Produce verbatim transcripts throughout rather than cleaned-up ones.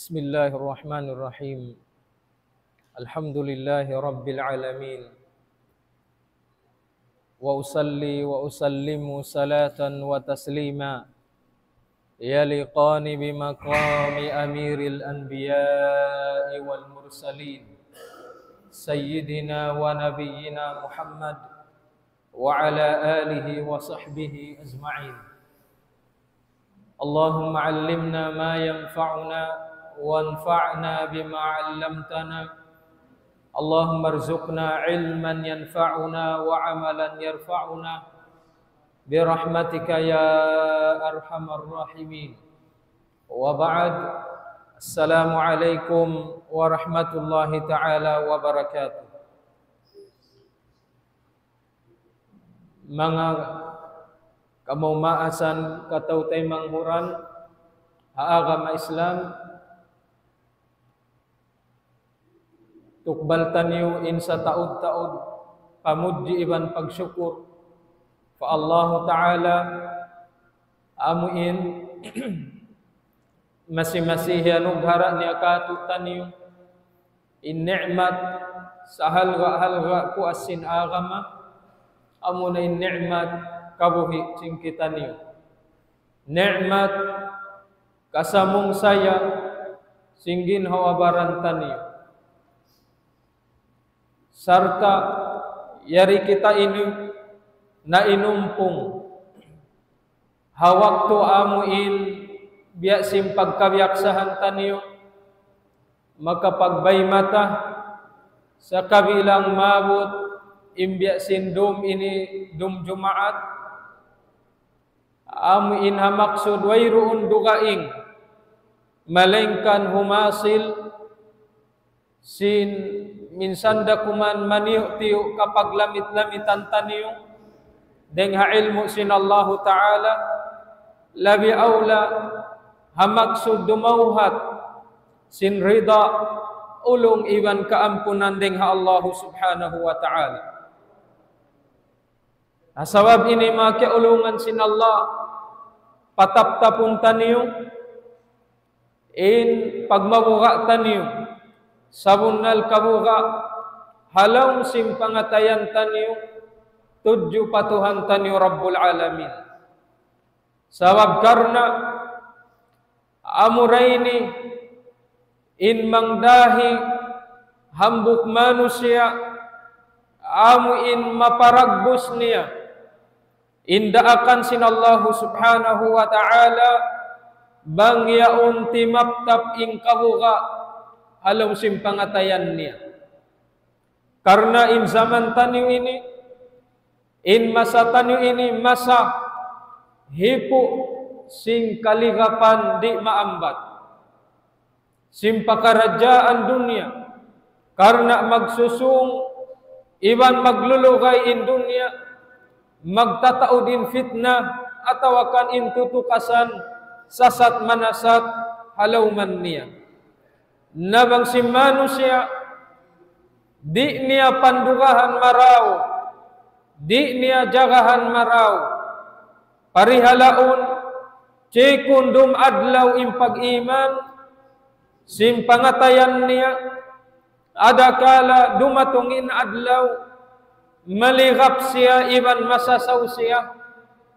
بسم الله الرحمن الرحيم. الحمد لله رب العالمين. وأصلي وأسلم صلاة وتسليما يليقان بمقام أمير الأنبياء والمرسلين سيدنا ونبينا محمد وعلى آله وصحبه أجمعين. اللهم علمنا ما ينفعنا وانفعنا بما علمتنا. اللهم ارزقنا علما ينفعنا وعملا يرفعنا برحمتك يا أرحم الراحمين. وبعد، السلام عليكم ورحمة الله تعالى وبركاته. Manga kamaas-maasan, kataw-taymanghuran ha agama Islam, tukbal taniyu in sataud-taud pamudji iban pagsukur pa Allahu Ta'ala, amu in masi-masi hiyanughara' niya kātu'niyu in ni'mat sahalga'-halga' puas sin agama, amuna in ni'mat kabuhi' sin kitaniyu. Ni'mat kasamung saya sin ginhawa-baran taniyu. Sarta' yari kita ini nainumpung ha waktu amu in biya' sin pagkabiyaksahan taniyu, makapagbay mata, sakabilang maabut in biya' sin dum ini, dum Jumaat, amu in ha maksud wayruun dugaing, malaingkan humasil sin minsan da kuman maniyu'-tiyu' kapaglamit-lamitan taniyu dayng ha ilmu' sin Allahu Ta'ala, labi awla ha maksud dumawhat sin rida, ulung iban kaampunan dayng ha Allahu Subhanahu wa Ta'ala. Na sabab ini manga kiyaulungan sin Allah, pataptapun taniyu in pagmabuga' taniyu, sabunnal kabuga' ha lawm sin pangatayan taniyu tudju pa Tuhan taniyu Rabbul Alamin. Sabab karna' amura ini in mangdahi hambuuk manusiya', amu in maparagbus niya in daakan sin Allahu Subhanahu wa Ta'ala, bang yaun timaptap in kabuga' ha lawm sin pangatayan niya. Karna' in jaman taniyu ini, in masa taniyu ini, masa hipu' sin kaligapan di' maambat sin pakaradjaan dunya, karna' magsusung iban maglulugay in dunya, magtataud in fitna, atawa kan in tutukasan sasat manasat ha lawman niya. Na bang sin manusiya', di' niya pandugahan marayaw, di' niya jagahan marayaw, parihalaun, chikun dum adlaw in pag-iman sin pangatayan niya, adakala dumatung in adlaw, maligap siya iban masasaw siya,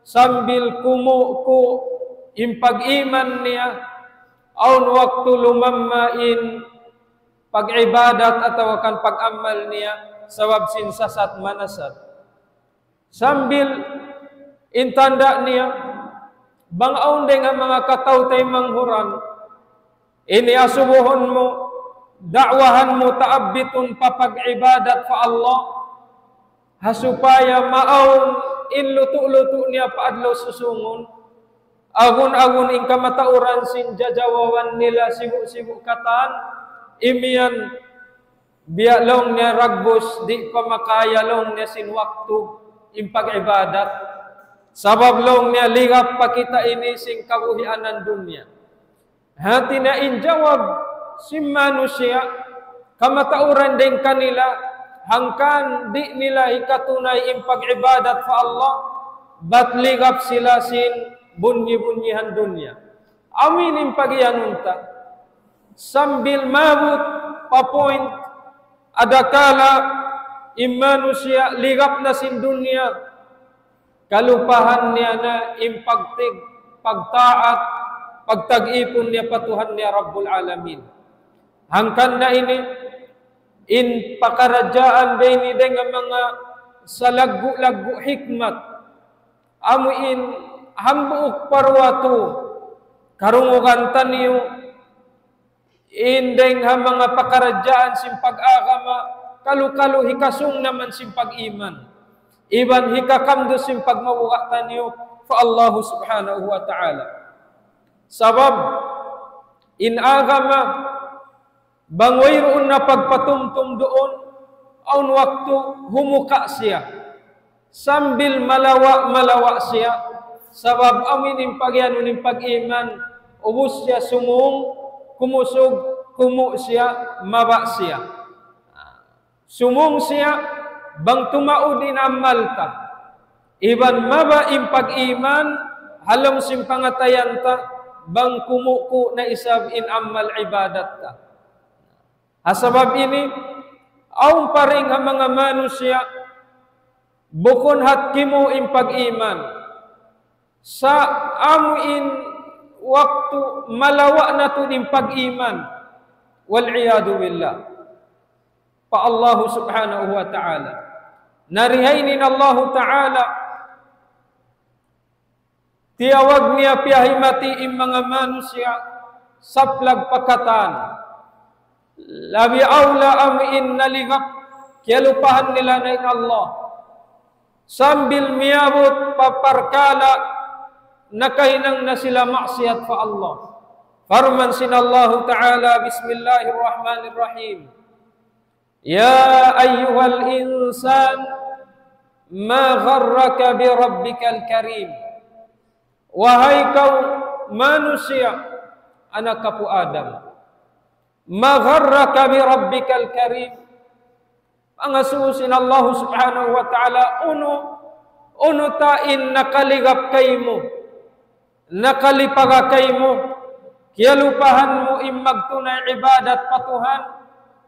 sambil kumuku in pag-iman niya, awn waktu lumamma in pag-ibadat atawa kan pag-amal niya, sabab sin sasat manasat. Sambil in tanda' niya, bang awn dayng ha manga kataw-taymanghuran, ini asubuhun mu, da'wahan mu, taabbitun pa pag-ibadat pa Allah, ha supaya maawn in lutu'-lutu' niya pa adlaw susungun, agun-agun in kamatauran sin jajawawan nila sibu'-sibu' katan, imiyan biya' laung niya ragbus, di' pa makaya laung niya sin waktu in pag-ibadat. Sabab laung niya ligap pa kita ini sin kabuhianan dunya. Hati niya in jawab sin manusiya', kamatauran dayng kanila, hangkan di' nila hikatunay in pag-ibadat pa Allah, bat ligap sila sin bunyi-bunyihan dunya. Amu in pagiyanun ta. Sambil maabut pa point, adakala in manusiya' ligap na sin dunya, kalupahan niya na in pagtig-, pagtaat, pagtag-ipun niya pa Tuhan niya Rabbul Alamin. Hangkan na ini, in pakaradjaan ba ini dayn ha manga salaggu'-laggu' hikmat, amu in hambuuk pa duwa tu, karungugan taniyu, in dayn ha manga pakaradjaan sin pag-agama, kalu-kalu hikasung naman sin pag-iman. Iban hikakamdu sin pagmabuga' taniyu pa Allahu Subhanahu wa Ta'ala. Sabab, in agama, bang wayruun na pagpatumtum duun, awn waktu humuka' siya. Sambil malawa'-malawa' siya, sabab amu in pagiyanun in pag-iman, ubus siya sumung, kumusug, kumu' siya, mababa' siya. Sumung siya, bang tumaud in amal ta. Iban mababa' in pag-iman, ha lawm sin pangatayan ta, bang kumuku' na isab in amal ibadat ta. Ha sabab ini, awn pa dayn ha manga manusiya', bukun hat kimu' in pag-iman. Sa' amu in waktu malawa' na tuud in pag-iman. Wal iyadu billah. Pa Allahu Subhanahu wa Ta'ala. Na dihayni in Allahu Ta'ala, tiyawag niya piyahimati in manga manusiya' saplag pa katan. Labi awla amu in naligap, kiyalupahan nila na in Allah. Sambil miyabut pa parkala' nakahinang na sila maksiyat pa Allah. Parman sin Allahu Ta'ala, بسم الله الرحمن الرحيم. يا أيها الإنسان ما غرك بربك الكريم. Wahai kaw manusiya', anak apu' Adam. ما غرك بربك الكريم. Pangasubu sin Allah Subhanahu wa Ta'ala, unu, unu ta in nakaligap kaymu, nakalipaga kaymu, kiyalupahan mu in magtunay ibadat pa Tuhan,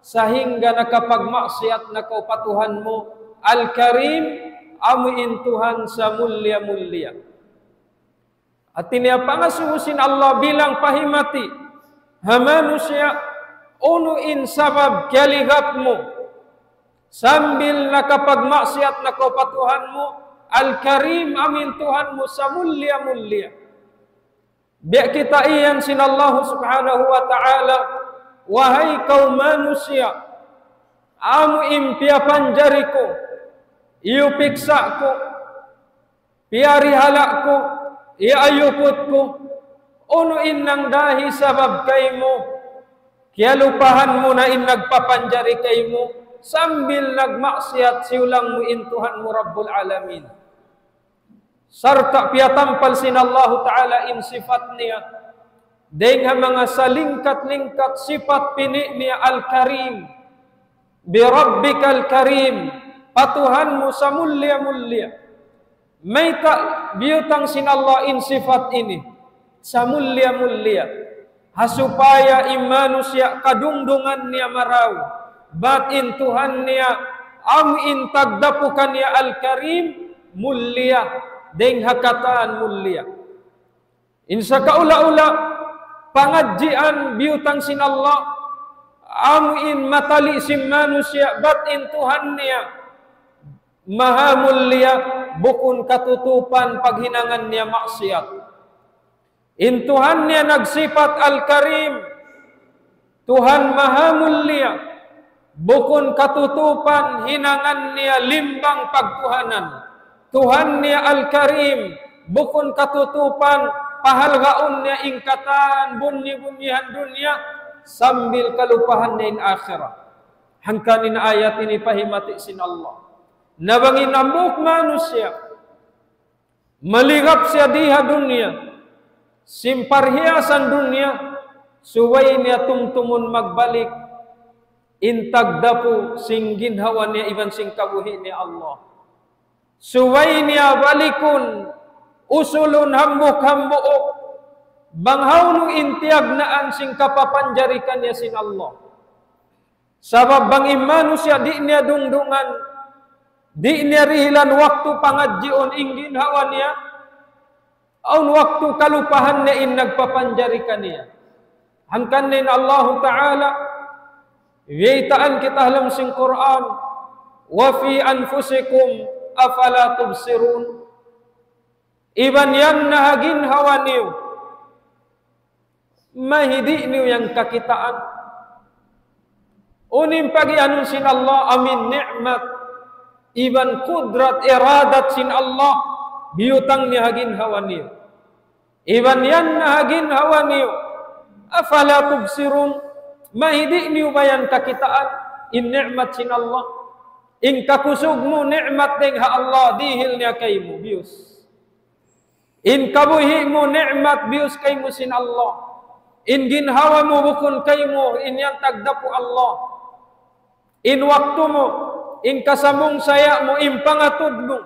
sahingga nakapagmaksiyat na kaw pa Tuhan mu, Al-Karim, amu in Tuhan samulliya-mulliya. Hati niya pangasubu sin Allah bilang pahimati ha manusiya', unu in sabab kiyaligap mu, sambil nakapagmaksiyat na kaw pa Tuhan mu, Al-Karim, amu in Tuhan mu samulliya-mulliya. Biya' kita iyan sin Allah Subhanahu wa Ta'ala, wahai kaw manusiya', amu in piyapanjari ku, iyupiksa' ku, piyarihala' ku, iyaayuput ku, unu in nangdahi sabab kaymu, kiyalupahan mu na in nagpapanjari kaymu, sambil nagmaksiyat siyulang mu in Tuhan mu Rabbul Alamin. Sarta' piyatampal sin Allahu Ta'ala in sifat niya, dayn ha manga salingkat-lingkat sifat pini' niya Al-Karim. بربك الكريم, pa Tuhan mu samulliya-mulliya. Mayta' biyutang sin Allah in sifat ini, samulliya-mulliya. Ha supaya in manusiya' kadungdungan niya marayaw, bat in Tuhan niya, amu in tagdapu kaniya Al-Karim, mulliya, dayn ha katan mulliya. In sakaula-ula pangadjian biyutang sin Allah, amu in matali sin manusiya' bat in Tuhan niya maha mulliya, bukun katutupan paghinangan niya maksiyat. In Tuhan niya nagsipat Al-Karim, Tuhan maha mulliya, bukun katutupan hinangan niya limbang pagtuhanan. Tuhan niya Al-Karim, bukun katutupan pahalgaun niya in katan bunyi-bunyihan dunya sambil kalupahan niya in akhirat. Hangkan in ayat ini pahimati sin Allah. Na bang in hambuuk manusiya' maligap siya di ha dunya, sin parhiyasan dunya, subay niya tumtumun magbalik in tagdapu sin ginhawa niya iban sin kabuhi' niya Allah. Subay niya balikun, usulun hambuuk-hambuuk, Bang hawnu in tiyagnaan sin kapapanjari kaniya sin Allah. Sabab bang in manusiya' di' niya dungdungan, di' niya dihilan waktu pangadjiun in ginhawa niya, awn waktu kalupahan niya in nagpapanjari kaniya. Hangkan in Allahu Ta'ala, biyaytaan kita ha lawm sin Qur'an, وفي أنفسكم أفلا تبصرون. Iban yan na ha ginhawa niyu. Mayta' di' niyu yan kakitaan? Unu in pagiyanun sin Allah amu in ni'mat, iban kudrat, iradat sin Allah, biyutang niya ha ginhawa niyu. Iban yan na ha ginhawa niyu. أفلا تبصرون. Mayta' di' niyu ba yan kakitaan? In ni'mat sin Allah. In kakusug mu ni'mat dayn ha Allah, dihil niya kaymu, biyus. In kabuhi' mu ni'mat, biyus kaymu sin Allah. In ginhawa mu bukun kaymu, in yan tagdapu Allah. In waktu mu, in kasamung saya mu, in pangatud mu,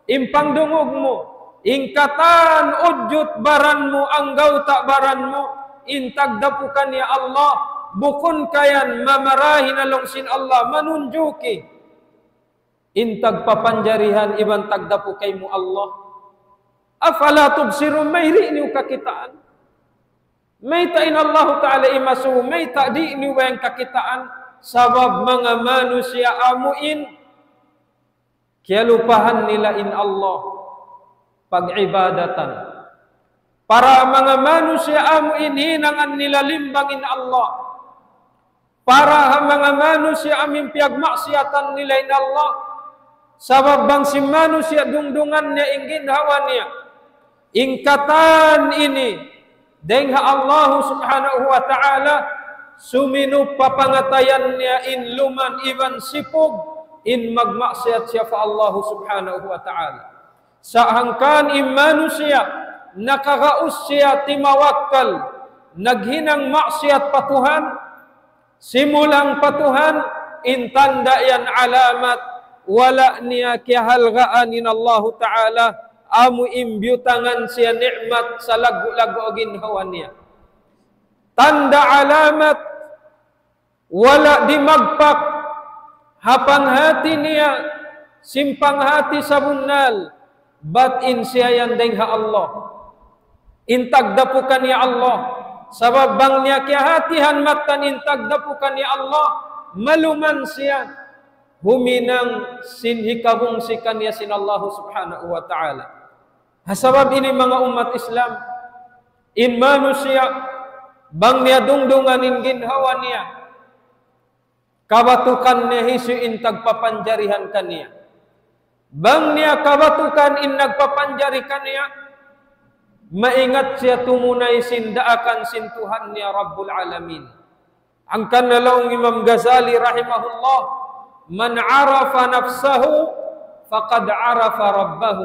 in pangdungug mu, in katan udjut baran mu, anggawta' baran mu, in tagdapu kaniya Allah, bukun ka yan mamarahi na laung sin Allah, manunjuki in tagpapanjarihan iban tagdapu kaymu Allah. أفلا تبصرون, mayta' di' niyu kakitaan? Mayta' in Allahu Ta'ala imasubu, mayta' di' niyu ba yan kakitaan? Sabab manga manusiya' amu in kiyalupahan nila in Allah pag-ibadatan. Para manga manusiya' amu in hinangan nila limbang in Allah. Para ha manga manusiya' amu in piyagmaksiyatan nila in Allah. Sabab bang sin manusiya' dungdungan niya in ginhawa niya, in katan ini dayn ha Allah Subhanahu wa Ta'ala, suminup pa pangatayan niya in luman iban sipug, in magmaksiyat siya pa Allah Subhanahu wa Ta'ala. Sa' hangkan in manusiya', nakagaus siya timawakkal, naghinang maksiyat pa Tuhan, simulang pa Tuhan, in tanda' yan alamat, wala' niya kiyahalgaan in Allahu Ta'ala, amu in biyutangan siya ni'mat salaggu'-laggu' ginhawa niya. Tanda' alamat, wala' dimagpak ha panghati niya, sin panghati sabunnal, bat in siya yan dayn ha Allah. In tagdapu kaniya Allah. Sabab bang niya kiyahatihan mattan in tagdapu kaniya Allah, maluman siya huminang sin hikabungsi kaniya sin Allah Subhanahu wa Ta'ala. Ha sabab ini manga ummat Islam, in manusiya', bang niya dungdungan in ginhawa niya, kabatukan niya hisiyu in tagpapanjarihan kaniya. Bang niya kabatukan in nagpapanjari kaniya, maingat siya tumunay sin daakan sin Tuhan niya Rabbul Alamin. Hangkan laung Imam Ghazali rahimahullah, من عرف نفسه فقد عرف ربه.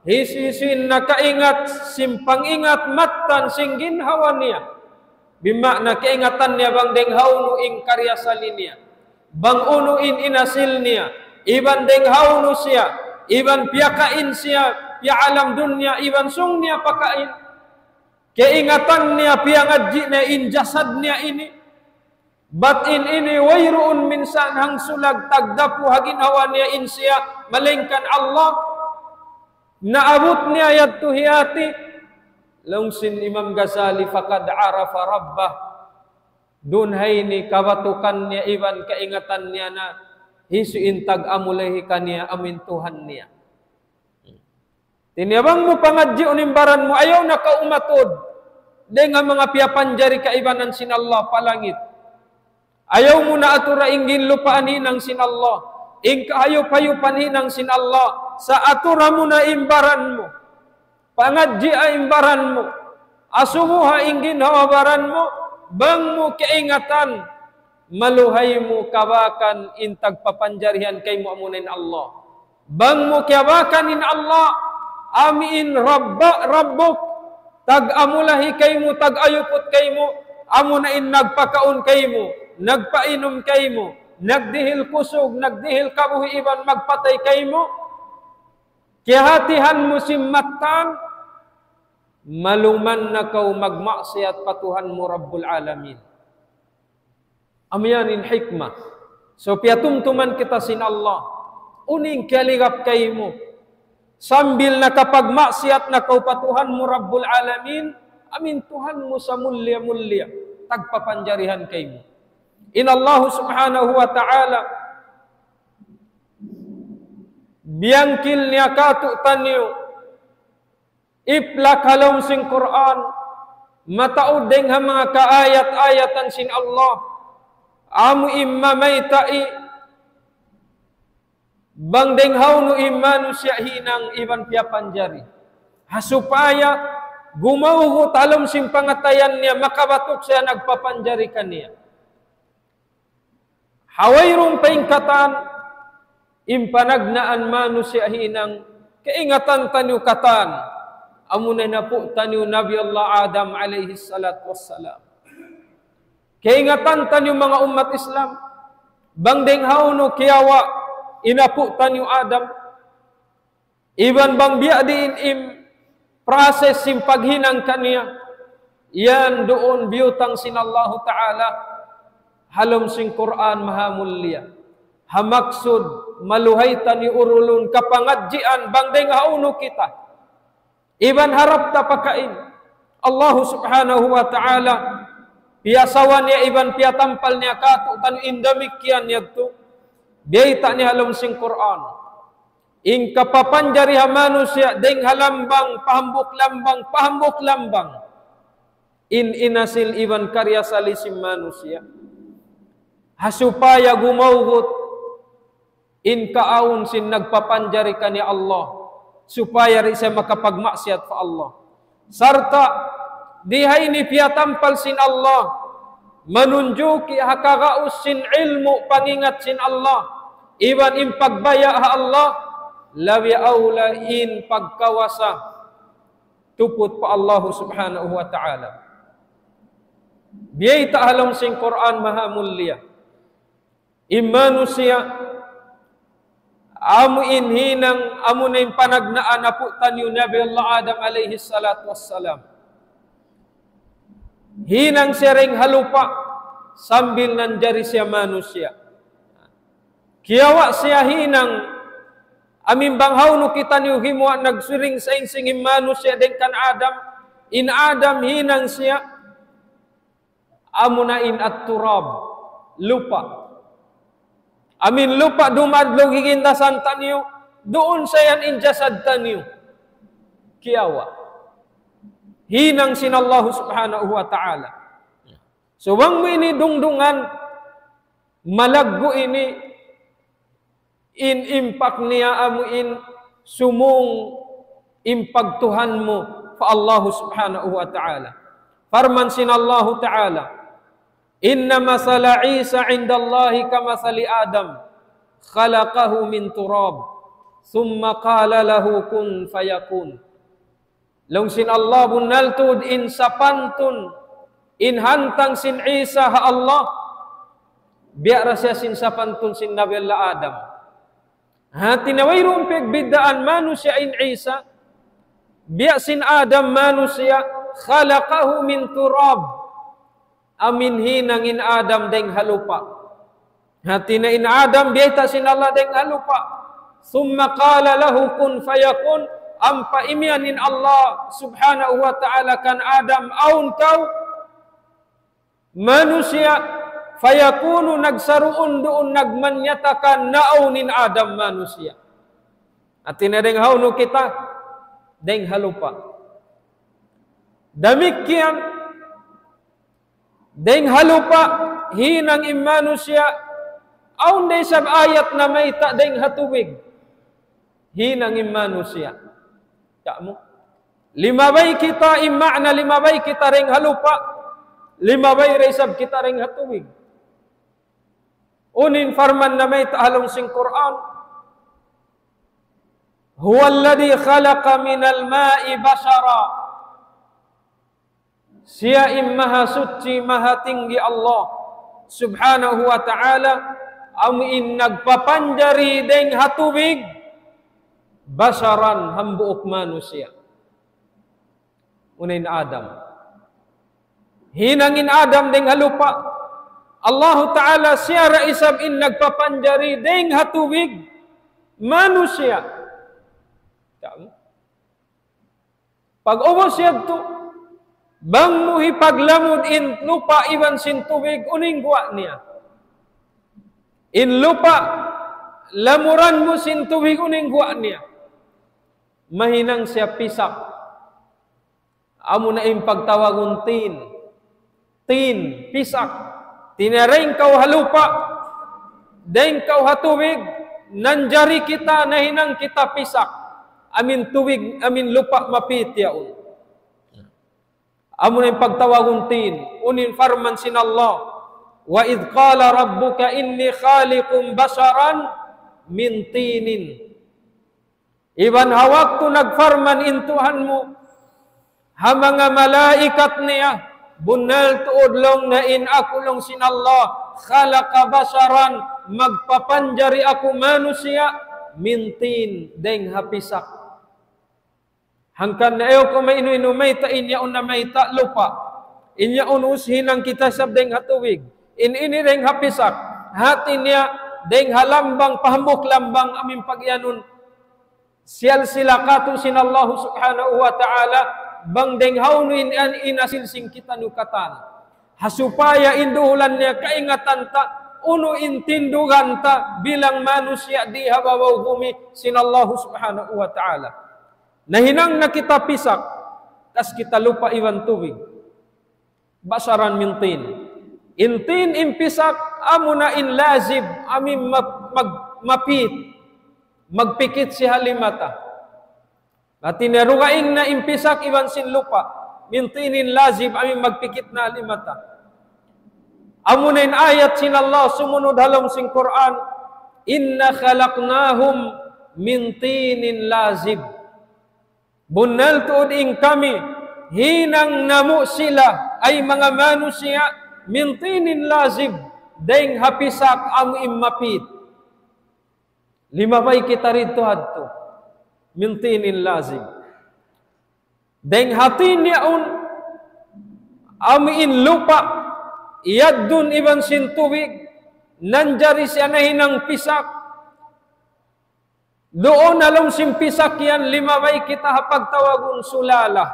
Hisiyu-siyu in nakaingat sin pangingat mattan sin ginhawa niya. Bima'na kaingatan niya bang dayn hawnu in kariyasali niya. Bang unu in inasil niya. Iban dayn hawnu siya. Iban piyakain siya, piyaalam dunya, iban sūng niya pakain. Kaingatan niya, piyangadji' niya in jasad niya ini. Bat in ini wayruun minsan hangsulag tagdapu ha ginhawa niya in siya, malaingkan Allah. Naabut niya yadtu hiyati. Laung sin Imam Ghazali, فقد عرف ربه. Duun ha ini kabatukan niya iban kaingatan niya na hisiyu in tag-amulahi kaniya amu in Tuhan niya. Tiyabang mu pangadjiun in baran mu, ayaw na kaw umatud dayn ha manga piyapanjari kaibanan sin Allah pa langit. Ayaw mu na atura in ginlupaan hinang sin Allah, in kahayup-hayupan hinang sin Allah, sa' atura mu na in baran mu. Pangadjia in baran mu. Asubuha in ginhawa-baran mu, bang mu kaingatan, maluhay mu kabakan in tagpapanjarihan kaymu amuna in Allah. Bang mu kiyabakan in Allah, amu in Rabba, Rabbuk, tag-amulahi kaymu, tag-ayuput kaymu, amuna in nagpakaun kaymu, nagpainum kaymu, nagdihil kusug, nagdihil kabuhi' iban magpatay kaymu. Kiyahatihan mu sin mattan, maluman na kaw magmaksiyat pa Tuhan mu Rabbul Alamin. Amu yan in hikmah. So, piyatumtuman kita sin Allah. Unu in kiyaligap kaymu. Sambil nakapagmaksiyat na kaw pa Tuhan mu Rabbul Alamin, amu in Tuhan mu sa mulliya-mulliya, tagpapanjarihan kaymu. In Allah subhanahu wa ta'ala, biyangkil niya kātu'niyu, iplak ha lawm sin Qur'an, mataud dayng ha manga kaayat-ayatan sin Allah, amu in mamayta' bang dayng hawnu in manusiya' hinang iban piyapanjari. Ha supaya gumawgut ha lawm sin pangatayan niya, makabatuk siya nagpapanjari kaniya. Ha wayruun pa in katan, in panagnaan manusiya' hinang, kaingatan taniyu katan, amu na in apu' taniyu Nabi Allah Adam alayhi salatu wassalam. Kaingatan taniyu manga ummat Islam, bang dayng hawnu kiyawa' in apu' taniyu Adam, iban bang biya' diin in process sin paghinang kaniya, yan duun biyutang sin Allahu Ta'ala ha lawm sin Qur'an mahamulliya. Ha maksud, maluhay taniyu urulun kapangadjian bang dayng hawnu kita. Iban harap ta pakain. Allahu subhanahu wa ta'ala, piyasawa niya iban piyatampal niya kātu'niyu in damikkiyan yadtu. Biyayta' niya ha lawm sin Qur'an. In kapapanjari ha manusiya', dayng ha lambang, pa hambuuk lambang, pa hambuuk lambang. In inasil iban karya sali sin manusiya'. Ha supaya gumawgut in kaawn sin nagpapanjari kaniya Allah, supaya di' siya makapagmaksiyat pa Allah. Sarta', di ha ini piyatampal sin Allah, manunjuki ha kagaus sin ilmu' pangingat sin Allah, iban in pagbaya' ha Allah, labi awla in pagkawasa tuput pa Allah subhanahu wa ta'ala. Biyayta' ha lawm sin Qur'an mahamulliya. In manusiya', amu in hinang, amu na in panagnaan apu' taniyu Nabi Allah Adam alayhi salatu wassalam. Hinang siya dayng ha lupa', sambil nanjari siya manusiya'. Kiyawa' siya hinang, amu in bang hawnu kitaniyu gimuwa' nagsiring sa in singin manusiya' dayng kan Adam, in Adam hinang siya, amu na in at-turab, lupa'. Amu in lupa' dumadlug higindasan taniyu, duun sa yan in jasad taniyu kiyawa'. Hinang sin Allah subhanahu wa ta'ala. So, bang mu ini dungdungan, malaggu' ini, in impact niya amu in sumung in pagtuhan mu pa Allah subhanahu wa ta'ala. Parman sin Allah ta'ala, إن مثل عيسى عند الله كمثل آدم خلقه من تراب ثم قال له كن فيكون. Laung sin Allah, bunnal tuud in sapantun, in hantang sin Isa ha Allah, biya' da siya sin sapantun sin Nabi Allah Adam. Hati niya wayruun pagbiddaan manusiya' in Isa, biya' sin Adam manusiya', خلقه من تراب. Amu in hinang in Adam dayng ha lupa'. Hati niya in Adam biyayta' sin Allah dayng ha lupa'. ثم قال له كن فيكون. Ampa imiyan in Allah subhanahu wa ta'ala kan Adam, awn kaw manusiya', فيكون, nagsaruun-duun, nagmanyatakan, naawn in Adam manusiya'. Hati niya dayng hawnu kita, dayng ha lupa'. Damikkiyan, dayng ha lupa', hinang in manusiya', awn da isab ayat namayta' dayng ha tubig. Hinang in manusiya'. Kamu. Limabay kita, in ma'na limabay kita dayng ha lupa', limabay da isab kita dayng ha tubig. Unu in parman namayta' ha lawm sin Qur'an, هو الذي خلق من الماء بشرا. Siya in Mahasuchi, Mahatinggi Allah subhanahu wa ta'ala, amu in nagpapanjari dayng ha tubig, بشرا, hambuuk manusiya'. Unu in Adam? Hinang in Adam dayng ha lupa'. Allahu Ta'ala siya ra isab in nagpapanjari dayng ha tubig manusiya'. Pag-ubus yadtu, bang mu hipaglamud in lupa' iban sin tubig, unu in guwa' niya? In lupa', lamuran mu sin tubig, unu in guwa' niya? Mahinang siya pisak. Amu na in pagtawagun tin. Tin, pisak. Hati niya dayng kaw ha lupa', dayng kaw ha tubig, nanjari kita, nahinang kita pisak. Amu in tubig, amu in lupa' mapit yaun. Amu na in pagtawagun tin. Unu in parman sin Allah: وإذ قال ربك إني خالق بشرا من طين. Iban ha waktu nagparman in Tuhan mu ha manga malaikat niya, bunnal tuud laung niya in aku laung sin Allah, خلق بشرا, magpapanjari aku manusiya', من طين, dayng ha pisak. Hangkan na ayaw kaw mainu-inu mayta', in yaun na mayta' lupa'. In yaun ubus hinang kita isab dayng ha tubig. In ini dayng ha pisak. Hati niya dayng ha lambang, pa hambuuk lambang, amu in pagiyanun siyalsila katu' sin Allah Subhanahu wa Ta'ala, bang dayng hawnu in, in, in asil sin kitaniyu katan. Ha supaya in duhulan niya kaingatan ta, unu in tindugan ta bilang manusiya' di ha babaw bumi sin Allah Subhanahu wa Ta'ala. Nahinang na kita pisak, kas kita lupa' iban tubig. بشرا من طين. In tin, in pisak, amu na in lazib, amu in mag-, mag-, mapit, magpikit siya ha lima ta. Hati niya dugaing na in pisak iban sin lupa'. من طين لازب, amu in magpikit na ha lima ta. Amu na in ayat sin Allah sumunud ha lawm sin Qur'an: إنا خلقناهم من طين لازب. Bunnal tuud in kami, hinang namu' sila, ay manga manusiya', من طين لازب, dayng ha pisak amu in mapit. Limabay kita didtu hadtu. من طين لازب. Dayng ha tin yaun, amu in lupa', yaddun iban sin tubig, nanjari siya nahinang pisak. Duun ha lawm sin pisak yan, limabay kita ha pagtawagun sulala.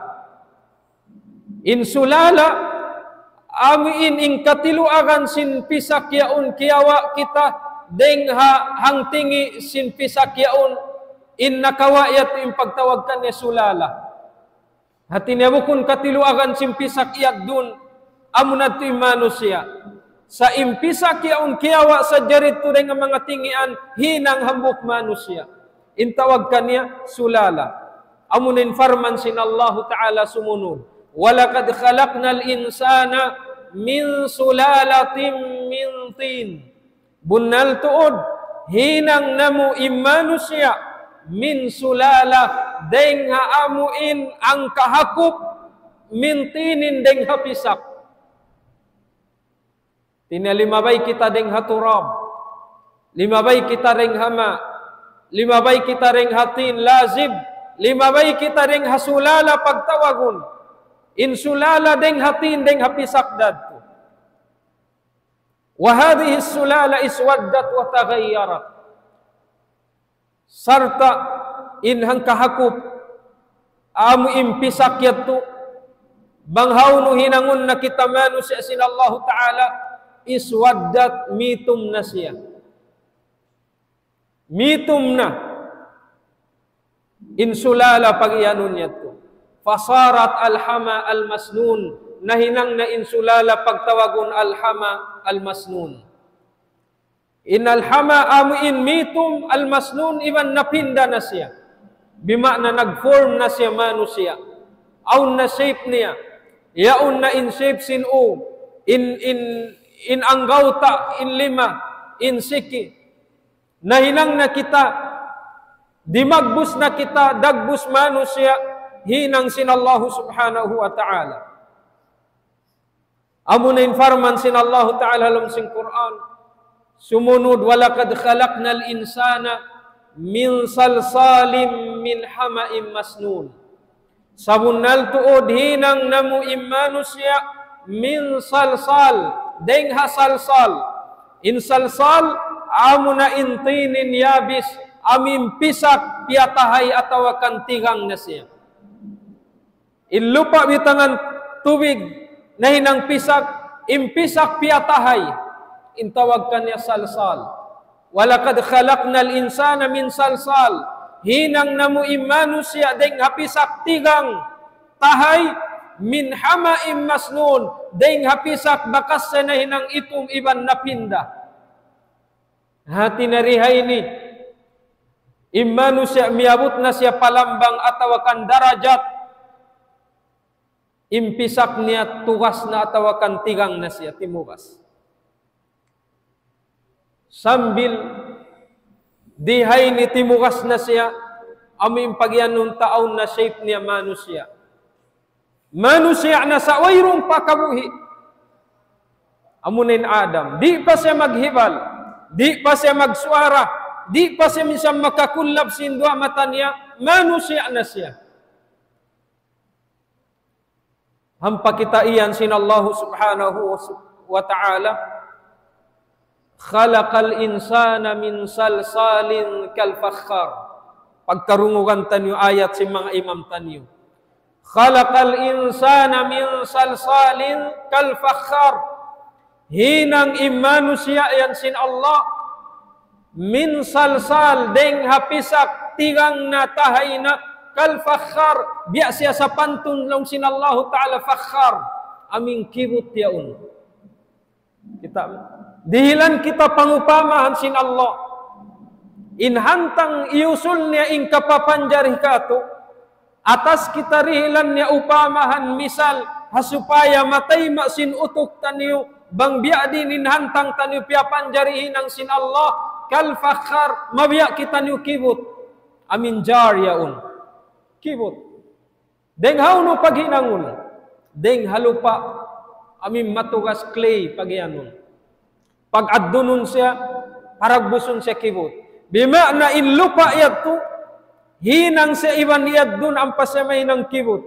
In sulala, amu in, in katiluagan sin pisak yaun, kiyawa' kita dayng ha hangtingi' sin pisak yaun, in nakawa' yadtu in pagtawag kaniya sulala. Hati niya bukun katiluagan sin pisak yaddun, amu na yadtu in manusiya'. Sa' in pisak yaun kiyawa' sadja didtu dayng ha manga tingian, hinang hambuuk manusiya'. In tawag kaniya sulala. Amu na in parman sin Allahu Ta'ala sumunud: ولقد خلقنا الإنسان من سلالة من طين. Bunnal tuud, hinang namu' in manusiya', من سلالة, dayng ha amu in hangkahakup, من طين, dayng ha pisak. Hati niya limabay kita dayng ha turab, limabay kita dayng ha ma', limabay kita dayng ha tin lazib, limabay kita dayng ha sulala pagtawagun. In sulala dayng ha tin, dayng ha pisak da yadtu. وهذه السلالة اسودت وتغيرت. Sarta' in hangkahakup, amu in pisak yadtu, bang hawnu hinangun na kita manusiya' sin Allahu Ta'ala, اسودت, mitum na siya. Mitum na. In sulala pagiyanun yadtu. فصارت الحمأ المسنون. Nahinang na in sulala pagtawagun الحمأ المسنون. In الحمأ amu in mitum, المسنون iban napinda na siya. Bima'na nag-form na siya manusiya'. Awn na shape niya. Yaun na in shape sin u, in, in, in anggawta', in lima, in siki. Nahinang na kita, dimagbus na kita, dagbus manusiya', hinang sin Allahu Subhanahu wa Ta'ala. Amu na in parman sin Allahu Ta'ala ha lawm sin Qur'an. Sumunud, ولقد خلقنا الإنسان من صلصال من حمأ مسنون. Sabunnal tuud hinang namu' in manusiya' min salsal, dayng ha salsal. In salsal, amuna in tinin yabis, amu in pisak piyatahay atawa kan tigang na siya. In lupa' bitangan tubig nahinang pisak, in pisak piyatahay, in tawag kaniya salsal. وَلَقَدْ خَلَقْنَا الْإِنسَانَ مِنْ صَلْصَالٍ. Hinang namu' in manusiya' dayng ha pisak tigang tahay, مِنْ حَمَإٍ مَسْنُونٍ, dayng ha pisak bakas siya nahinang itum iban napinda. Hati niya di ha ini, in manusiya' miyabut na siya pa lambang atawa kan darajat, in pisak niya tugas na atawa kan tigang na siya, timugas. Sambil di ha ini timugas na siya, amu in pagiyanun ta awn na shape niya manusiya'. Manusiya' na sa' wayruun pa kabuhi'. Amuna in Adam. Di' pa siya maghibal. Di' pa siya magsuara. Di' pa siya minsan makakullab sin duwa mata niya. Manusiya' na siya. Hampa kita iyan sin Allahu subhanahu wa ta'ala. خَلَقَ الْإِنْسَانَ مِنْ صَلْصَالٍ كَالْفَخَّارِ. Pagkarungugan taniyu ayat sin manga imam taniyu. خَلَقَ الْإِنْسَانَ مِنْ صَلْصَالٍ كَالْفَخَّارِ. Hinang in manusiya' yan sin Allah, min salsal, dayng ha pisak, tigang na tahay na, kal fakhar, biya' siya sapantun laung sin Allahu Ta'ala fakhar, amu in kibut yaun. Kita, dihilan kita pangupamahan sin Allah. In hantang iyusul niya in kapapanjari katu', atas kita dihilan niya upamahan misal, ha supaya matayma' sin utuk taniyu, bang biya' diin in hantang taniyu piyapanjari hinang sin Allah, kal fakhar, mabiya' kitaniyu kibut. Amu in jar yaun. Kibut. Dayng ha unu paghinangun? Dayng ha lupa', amu in matugas clay paghinangun. Pag-addunun siya, paragbusun siya kibut. Bima'na in lupa' yadtu, hinang siya iban iyaddun ampa siya mahinang kibut.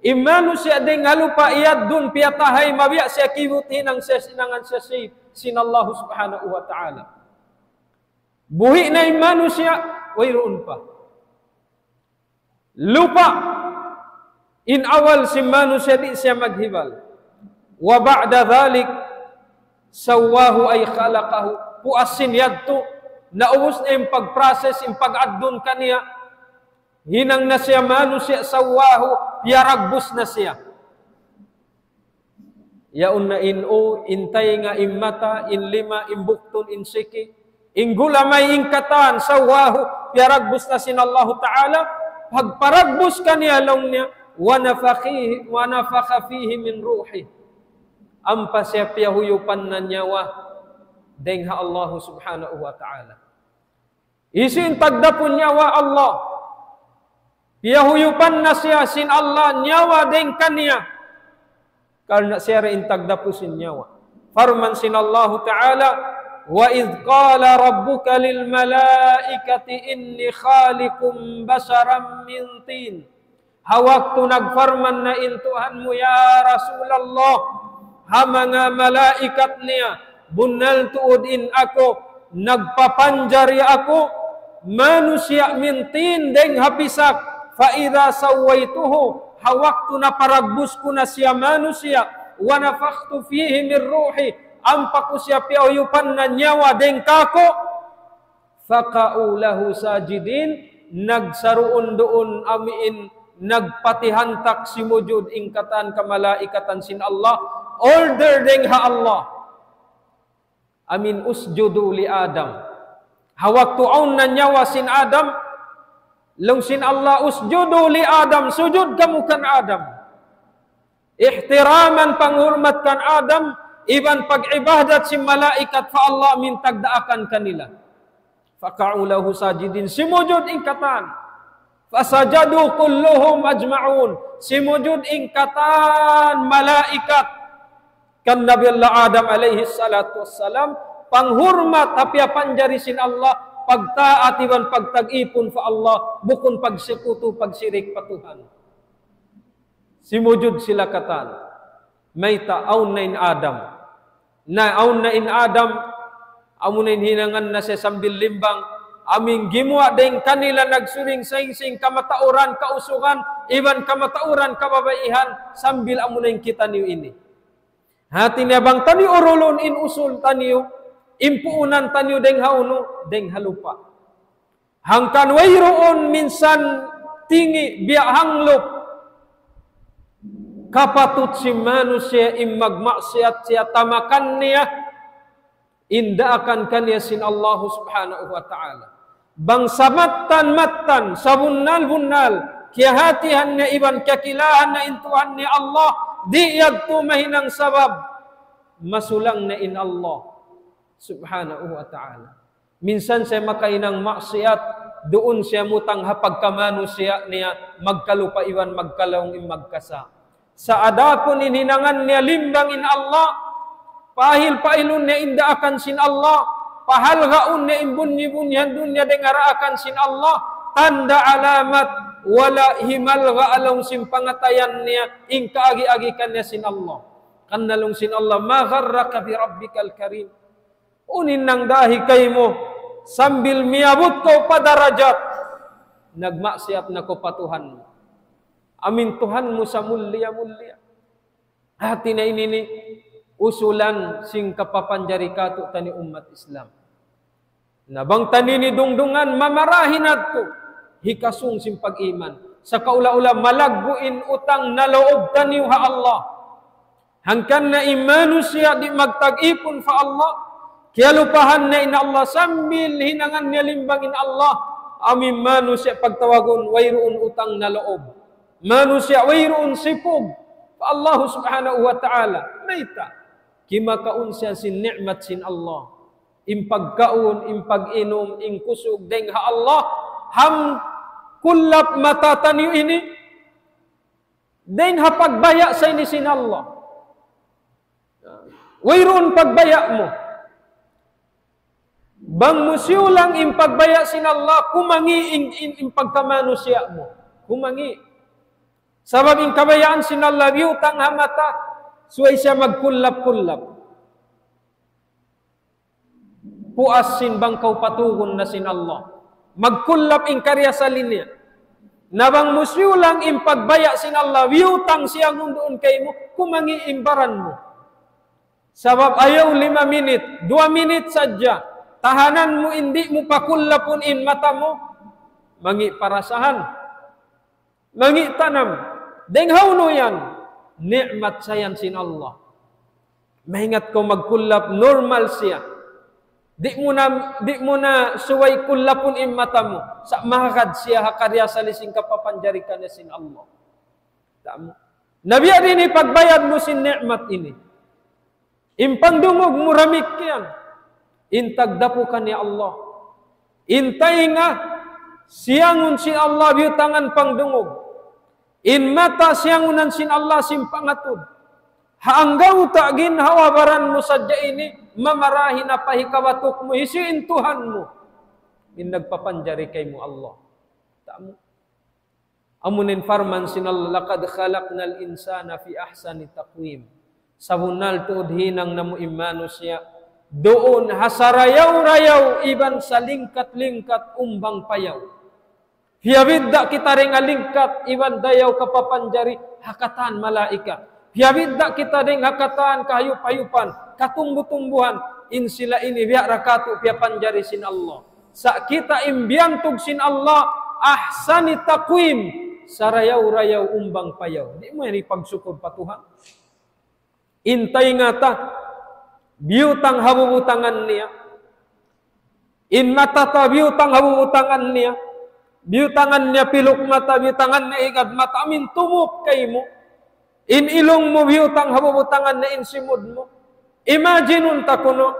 In manusiya' dayng ha lupa' iyaddun piyatahay mabiya' siya kibut hinang siya sinangan siya shape sin Allahu Subhanahu wa Ta'ala. Buhi' na in manusiya', wayruun pa. Lupa', in awal sin manusiya' di' siya maghibal. وَبَعْدَ ذَلِكَ سَوَّاهُ أَيْ خَلَقَهُ. Puas sin yadtu, naubus na in pag-process, in pag-addun kaniya, hinang na siya manusiya', سَوَّاهُ, piyaragbus na siya. Yaun na in ū, in taynga, in mata, in lima, in buktun, in siki, in gulamay, in katan, سَوَّاهُ, piyaragbus na sin Allahu Ta'ala, pagparagbus kaniya laung niya, وَنَفَخَ فِيهِ، وَنَفَخَ فِيهِ مِنْ رُوحِهِ. Ampa siya piyahuyupan na nyawa dayng ha Allahu Subhanahu wa Ta'ala. Hisiyu in tagdapu nyawa? Allah. Piyahuyupan na siya sin Allah nyawa dayng kaniya. Karna' siya ra in tagdapu sin nyawa. Parman sin Allahu Ta'ala, وَإِذْ قَالَ رَبُّكَ لِلْمَلَائِكَةِ إِنِّي خَالِقٌ بَشَرًا مِنْ طِينٍ. Ha waktu nagparman na in Tuhan mu, ya Rasulullah, ha manga malaikat niya, bunnal tuud in aku, nagpapanjari aku, manusiya' مِنْ طِينٍ dayng ha pisak, فَإِذَا سَوَّيْتُهُ, ha waktu naparagbus ku na siya manusiya', وَنَفَخْتُ فِيهِ مِنْ رُوحِي, ampa ku siya piyahuyupan na nyawa dayng kāku', فَقَعُوا لَهُ سَاجِدِينَ, nagsaruun-duun amu in nagpatihantak simujud in katan kamalaikatan sin Allah, order dayng ha Allah. Amu in اسْجُدُوا لِآدَمَ. Ha waktu awn na nyawa sin Adam, laung sin Allah, اسْجُدُوا لِآدَمَ, sujud kamu kan Adam. Ihtiraman, panghurmat kan Adam, iban pag-ibadat sin malaikat pa Allah, amu in tagdaakan kanila. فَقَعُوا لَهُ سَاجِدِينَ. Simujud in katan. فَسَجَدُوا كُلُّهُمْ أَجْمَعُونَ. Simujud in katan malaikat kan Nabi Allah Adam alayhi salatu wassalam, panghurmat ha piyapanjari sin Allah, pagtaat iban pagtag-ipun pa Allah, bukun pagsikutu, pagsirik pa Tuhan. Simujud sila katan. Mayta'? Awn na in Adam. Na awn na in Adam, amu na in hinangan na siya sambil limbang, amu in gimuwa' dayn kanila nagsuring-singsing, kamatauran, kausugan, iban kamatauran, kababaihan, sambil amu na in kitaniyu ini. Hati niya bang taniyu urulun in usul taniyu, in puunan taniyu dayng ha unu, dayng ha lupa'. Hangkan wayruun minsan tingi' biya' hanglup kapatut sin manusiya' in magmaksiyat siya tamakan niya in daakan kaniya sin Allah Subhanahu wa Ta'ala. Bang samattan-mattan, sabunnal-bunnal, kiyahatihan niya iban kiyakilahan niya in Tuhan niya Allah, di' yadtu mahinang sabab masulang niya in Allah Subhanahu wa Ta'ala. Minsan siya makahinang maksiyat, duun siya mutang ha pagkamanusiya' niya, magkalupa iban magkalaung in magkasa. Sa' adapun in hinangan niya limbang in Allah, pahil-pahilun niya in daakan sin Allah, pahalgaun niya in bunyi-bunyihan dunya dayng ha daakan sin Allah, tanda' alamat, wala' himalga' ha lawm sin pangatayan niya, in kaagi-agi kaniya sin Allah. Karna' laung sin Allah, ما غرك بربك الكريم. Unu in nangdahi kaymu, sambil miyabut kaw pa darajat, nagmaksiyat na kaw pa Tuhan mu. Amu in Tuhan mu samulliya-mulliya. Hati niya ini ini usulan sin kapapanjari katu'taniyu ummat Islam. Na bang taniyu ini dungdungan, mamarahi natu', hikasung sin pag-iman. Sa' kaula-ula malaggu' in utang na loob taniyu ha Allah. Hangkan na in manusiya' di' magtag-ipun pa Allah, kiyalupahan niya in Allah sambil hinangan niya limbang in Allah, amu in manusiya' pagtawagun wayruun utang na loob. Manusiya' wayruun sipug pa Allah Subhanahu wa Ta'ala. Mayta'? Kimakaun siya sin ni'mat sin Allah. In pagkaun, in pag-inum, in kusug, dayng ha Allah, ham kullap mata taniyu ini, dayng ha pagbaya' sa ini sin Allah. Wayruun pagbaya' mu. Bang mu siyulang in pagbaya' sin Allah, kumangi' in, in, in pagkamanusiya' mu. Kumangi'. Sabab in kabayaan sin Allah, biyutang ha mata, subay siya magkullap-kullap. Puas sin bang kaw patugun na sin Allah. Magkullap in karya sali niya. Na bang mu siyulang in pagbaya' sin Allah, biyutang siya ngunduun kaymu, kumangi' in baran mu. Sabab ayaw lima minit, duwa minit sadja, tahanan mu in di' mu pakullapun in mata mu, mangi' parasahan. Mangi' tanam. Dayng hawnu yan? Ni'mat sa yan sin Allah. Maingat kaw magkullap, normal siya. Di' mu na, di' mu na subay kullapun in mata mu. Sa' mahagad siya ha karya sali sin kapapanjari kaniya sin Allah. Tamu. Na biya' diin in pagbayad mu sin ni'mat ini. In pangdungug mu damikkiyan. In tagdapu kaniya Allah. In taynga, siyangun sin Allah biyutangan pangdungug. In mata, siyangunan sin Allah sin pangatud. Ha anggawta' ginhawa-baran mu sadja ini, mamarahi na pa hikabatuk mu, hisiyu in Tuhan mu. In nagpapanjari kaymu Allah. Tamu. Amu in parman sin Allah, لقد خلقنا الإنسان في أحسن تقويم. Sabunnal tuud hinang namu' in manusiya'. Duun ha sarayaw-rayaw iban salingkat-lingkat umbang payaw. Piyabidda' kita dayng ha lingkat iban dayaw kapapanjari ha katan malaikat. Piyabidda' kita dayng ha katan kahayup-hayupan, katumbu-tumbuhan, in sila ini biya' da katu' piyapanjari sin Allah. Sa' kita in biyantug sin Allah, ahsani taqwim, sarayaw-rayaw umbang payaw. Di' mu yan ipagsukur pa Tuhan? In taynga ta, biyutang ha bubutangan niya. In mata ta, biyutang ha bubutangan niya. Biyutangan niya piluk mata, biyutangan niya higad mata, amu in tumup kaymu. In ilung mu biyutang ha bubutangan niya, in simud mu. Imagine-un ta kunu',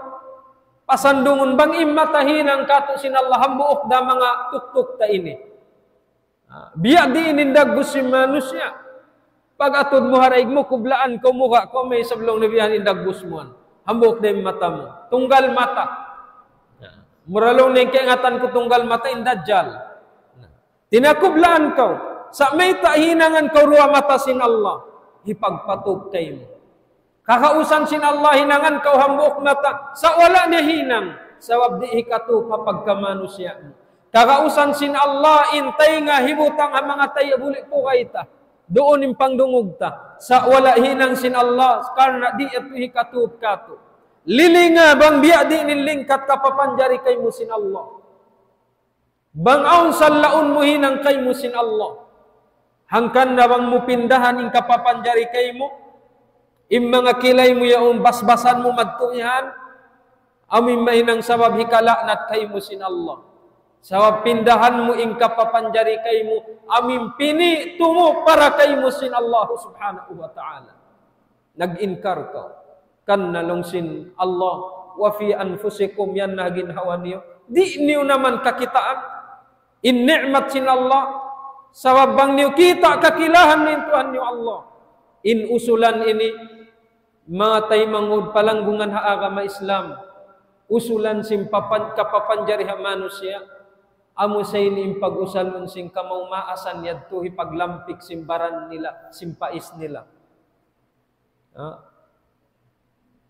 pasandungun bang in mata hinang katu' sin Allah hambuuk da manga tuktuk ta ini. Ah, biya' diin in dagbus sin manusiya'. Pag-atud mu ha daig mu, kublaan kaw, mura kaw, may sablung na biya' diin in dagbus mu yan. Hambuuk da in mata mu. Tunggal mata. Mura laung niya in kaingatan ku tunggal mata in Dajjal. Tinakublaan kaw. Sa' mayta' hinangan kaw duwa mata sin Allah? Hipagpatub kaymu. Kagausan sin Allah hinangan kaw hambuuk mata, sa' wala' niya hinang, sabab di' hikatub ha pagkamanusiya' mu. Kagausan sin Allah in taynga hibutang ha manga tayabuli' pugay ta, duun in pangdungug ta, sa' wala' hinang sin Allah, karna' di' yadtu hikatub katu'. Lilinga bang biya' diin in lingkat kapapanjari kaymu sin Allah. Bang awn sallaun mu hinang kaymu sin Allah. Hangkan na bang mu pindahan in kapapanjari kaymu, in manga kilay mu yaun basbasan mu madtu yan, amu in mahinang sabab hikala'nat kaymu sin Allah. Sabab pindahan mu in kapapanjari kaymu, amu in pini' tumu para kaymu sin Allah subhanahu wa ta'ala. Nag-inkar kaw. Kan na laung sin Allah, "Wa fi anfusikum," yan na ha ginhawa niyu. Di' niyu naman kakitaan in ni'mat sin Allah, sabab bang niyu kita' kakilahan niyu in Tuhan niyu Allah. In usulan ini, manga taymanghud palanggungan ha agama Islam, usulan sin papan-, kapapanjari ha manusiya', amu sa ini in pag-usalun sin kamaumaasan yadtu hipaglampik sin baran nila, sin pais nila. Ha?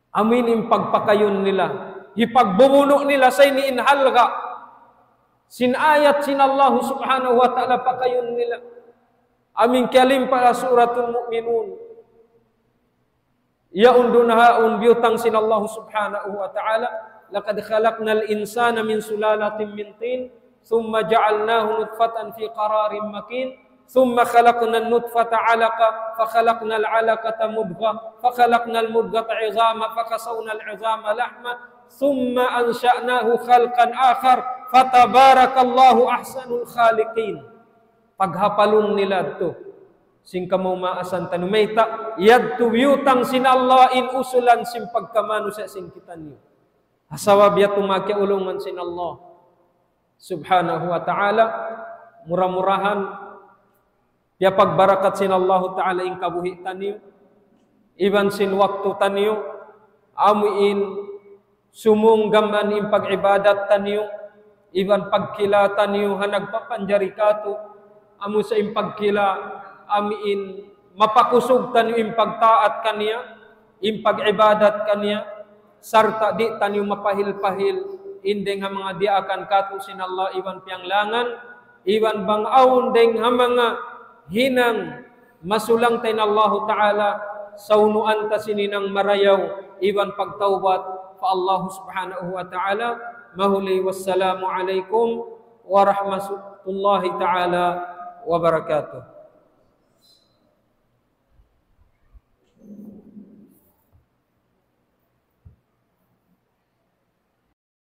Amu ini in pagpakayun nila. Hipagbubunu' nila sa ini in halga' sin ayat sin Allah subhanahu wa ta'ala pakayun nila. Amu in kiyalimpa ha Suratul Mu'minun. Yaun duun ha yaun biyutang sin Allah subhanahu wa ta'ala. لقد خلقنا الإنسان من سلالة من طين ثم جعلناه نطفة في قرار مكين ثم خلقنا النطفة علقة فخلقنا العلقة مضغة فخلقنا المضغة عظاما فكسونا العظام لحما ثم أنشأناه خلقا آخر فتبارك الله أحسن الخالقين. Paghapalun nila yadtu sin kamaumaasan taniyu. Mayta', yadtu biyutang sin Allah in usulan sin pagkamanusiya' sin kitaniyu. Ha sabab yadtu manga kiyaulungan sin Allah subhanahu wa ta'ala, mura-murahan, piyapagbarakat sin Allahu ta'ala in kabuhi' taniyu, iban sin waktu taniyu, amu in sumung gam in pag-ibadat taniyu, iban pagkila taniyu ha nagpapanjari katu', amu sa in pagkila, amu in mapakusug taniyu in pagtaat kaniya, in pag-ibadat kaniya, sarta' di' taniyu mapahil-pahil, in dayng ha manga diyaakan katu' sin Allah iban piyanglangan, iban bang awn dayng ha manga hinang masulang ta in Allahu ta'ala, sawnuan ta sin hinang marayaw, iban pagtawbat pa Allah subhanahu wa ta'ala. Mahuli, wassalamu alaykum warahmatullahi ta'ala wabarakatuh.